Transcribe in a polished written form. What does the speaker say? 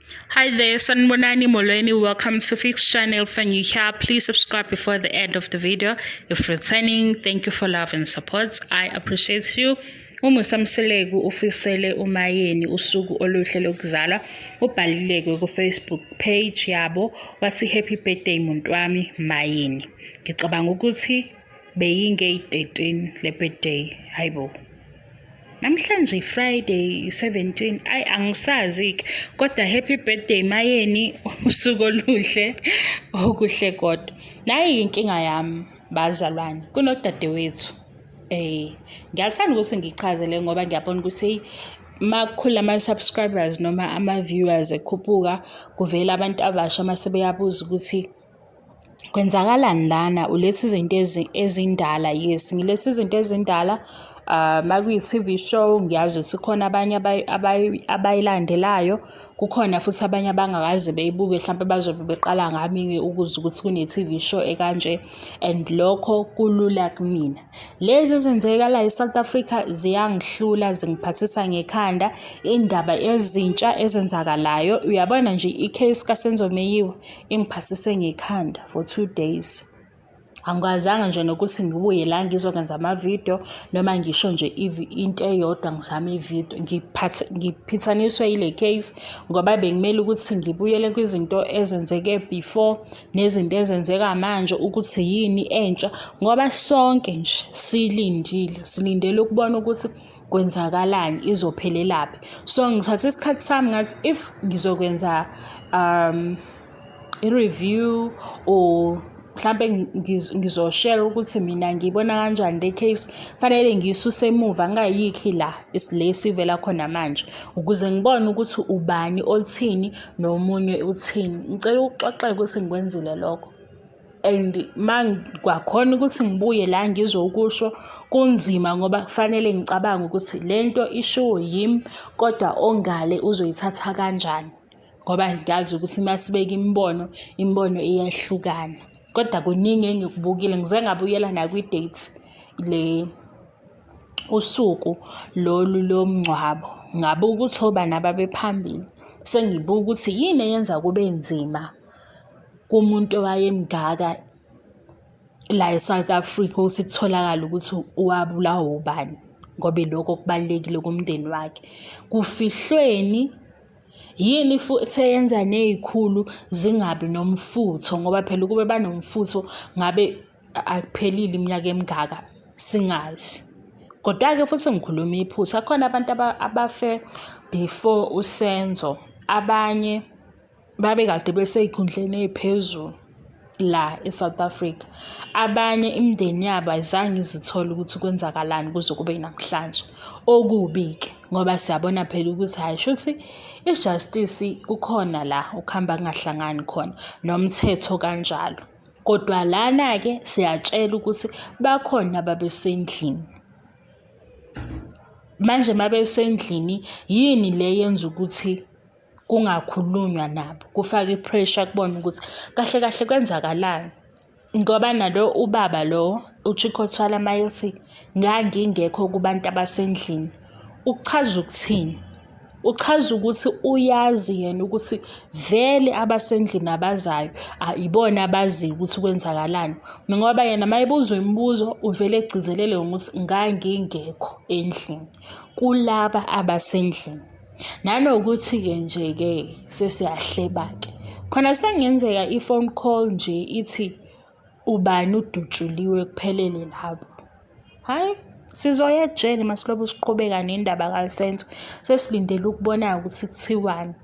Hi there, Sanibonani Molweni. Welcome to Fix Channel. If you're new here, please subscribe before the end of the video. If returning, thank you for love and support. I appreciate you. UMusa Mseleku ufisele uMayeni usuku oluhle lokuzalwa. Ubhalile-ke ku-Facebook page yabo wathi happy birthday muntu wami Mayeni. Ngicabanga ukuthi beyingeyi-13 le birthday. Hayibo. Namhlanje Friday 17 ayi angisazi-ke kodwa happy birthday Mayeni usuku oluhle okuhle kodwa. Nayi inkinga yami bazalwane kunodadewethu ngiyathanda ukuthi ngichazele ngoba ngiyabona ukuthi makukhula ama-subscribers noma ama-viewers ekhuphuka kuvela abantu abasha mase beyabuza ukuthi kwenzakalani lana uletha izinto ezindala. Yes, ngiletha izinto ezindala. Makuyi-TV show ngiyazi ukuthi khona abanye abayilandelayo, kukhona futhi abanye abangakaze beyibuke hlampe bazobe beqala ngami-ke ukuzwa ukuthi kune-TV show ekanje and lokho kulula kumina. Lezi ezenzeka la e-South Africa ziyangihlula, zingiphathisa ngekhanda. Indaba ezintsha ezenzakalayo, uyabona nje i-case kaSenzo Meyiwa ingiphathise ngekhanda for 2 days. Angikwazanga nje nokuthi ngibuye la ngizokwenza amavidiyo noma ngisho nje into eyodwa ngizame ividiyo. Ngiphithaniswe yile case ngoba bekumele ukuthi ngibuyele kwizinto ezenzeke before nezinto ezenzeka manje ukuthi yini entsha ngoba sonke nje silindile, silindele ukubona ukuthi kwenzakalani, izophelelaphi. So ngithathe isikhathi sami ngathi if ngizokwenza i-review or mhlampe ngizoshare ukuthi mina ngiyibona kanjani le case, fanele ngiyisuse emuva ngingayikhi la le sivela khona manje ukuze ngibone ukuthi ubani othini nomunye uthini. Ngicela ukuxoxela ukuthi ngikwenzile lokho and mangikwakhona ukuthi ngibuye la ngizokusho kunzima ngoba kufanele ngicabange ukuthi lento ishiwo yimi kodwa ongale uzoyithatha kanjani ngoba ngiyazi ukuthi masibeka imibono, imibono iyahlukana. Kodwa kuningi engikubukile, ngize ngabuyela nakwi-date le usuku lolu lomngcwabo, ngabuka ukuthi obani ababephambili. Sengibuka ukuthi yini eyenza kube nzima kumuntu owayemngaka la e-South Africa ukuthi kutholakale ukuthi wabulawa ubani ngoba ilokho okubalulekile kumndeni wakhe. Kufihlweni yini futhi eyenza ney'khulu zingabi nomfutho ngoba phela ukube banomfutho ngabe akuphelile iminyaka emingaka singazi. Kodwa-ke futhi ngikhuluma iphutha, khona abantu abafe before uSenzo, abanye babekade besey'khundleni ey'phezulu la e-South Africa. Abanye imindeni yabo ayizange izithole ukuthi kwenzakalani kuze kube namhlanje. Okubi-ke ngoba siyabona phela ukuthi hhayi shuthi i-justice kukhona la okuhamba kungahlangani khona nomthetho kanjalo. Kodwa lana-ke siyatshela ukuthi bakhona ababesendlini. Manje mabesendlini yini le yenza ukuthi kungakhulunywa nabo, kufake i-pressure kubona ukuthi kahle kahle kwenzakalani? Ngoba nalo ubaba lo uChicco Twala mayethi ngangingekho kubantu abasendlini, uchaza ukuthini? Uchaza ukuthi uyazi yena ukuthi vele abasendlini abazayo ibona abaziyo ukuthi kwenzakalani. Ngoba yena mayebuzwa imibuzo uvele egcizelele ngokuthi ngangingekho endlini kulaba abasendlini. Nanokuthi-ke nje-ke sesiyahleba-ke khona sekungenzeka i-phone call nje ithi ubani udutshuliwe kuphelele lapho. Hhayi, sizoya ejele masilobe siqhubeka nendaba kaSenzo. Sesilindele ukubona ukuthi kuthiwani.